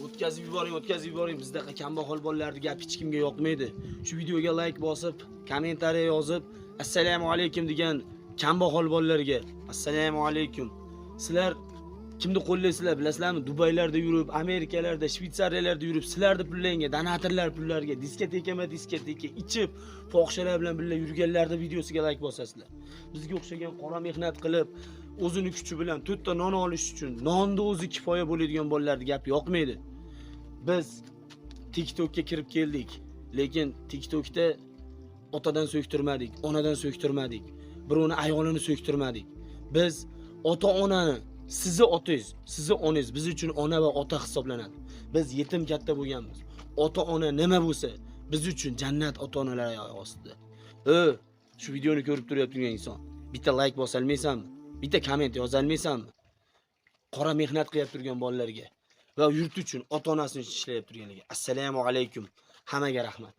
O'tkazib yuboring, o'tkazib yuboring. Bizdaqa kambag'al bolalarni gapi hech kimga yoqmaydi. Shu videoga like bosib, kommentariya yozib, assalomu alaykum degan kambag'al bolalarga assalomu alaykum. Sizlar kimni qo'llaysizlar bilasizlarmi? Dubaylarda yurib, Amerikalarda, Shvetsariyalarda yurib, sizlarni pullangga, donatorlar pullariga diskotekama diskoteka ichib, fohishalar bilan birga yurganlarni videosiga like bosasizlar. Bizga o'xshagan qora mehnat qilib, o'zini kuchi bilan to'rtta non olish uchun nonni o'zi kifoya bo'ladigan bolalarni gapi yoqmaydi. Biz TikTokka kirib keldik, lekin TikTokda otadan so'ktirmadik, onadan so'ktirmadik, birovni ayolini so'ktirmadik. Biz ota-onani, sizni otangiz, sizni onangiz biz uchun ona va ota hisoblanadi. Biz yetim katta bo'lganmiz. Ota-ona nima bo'lsa, biz uchun jannat ota-onalar oyog'i ostida. Shu videoni ko'rib turayotgan inson, bitta like bosolmaysanmi? Bitta komment yozolmaysanmi? Qora mehnat qilib turgan bolalarga va yurt uchun ota-onasini ishlayib turganlarga assalomu alaykum. Hammaga rahmat.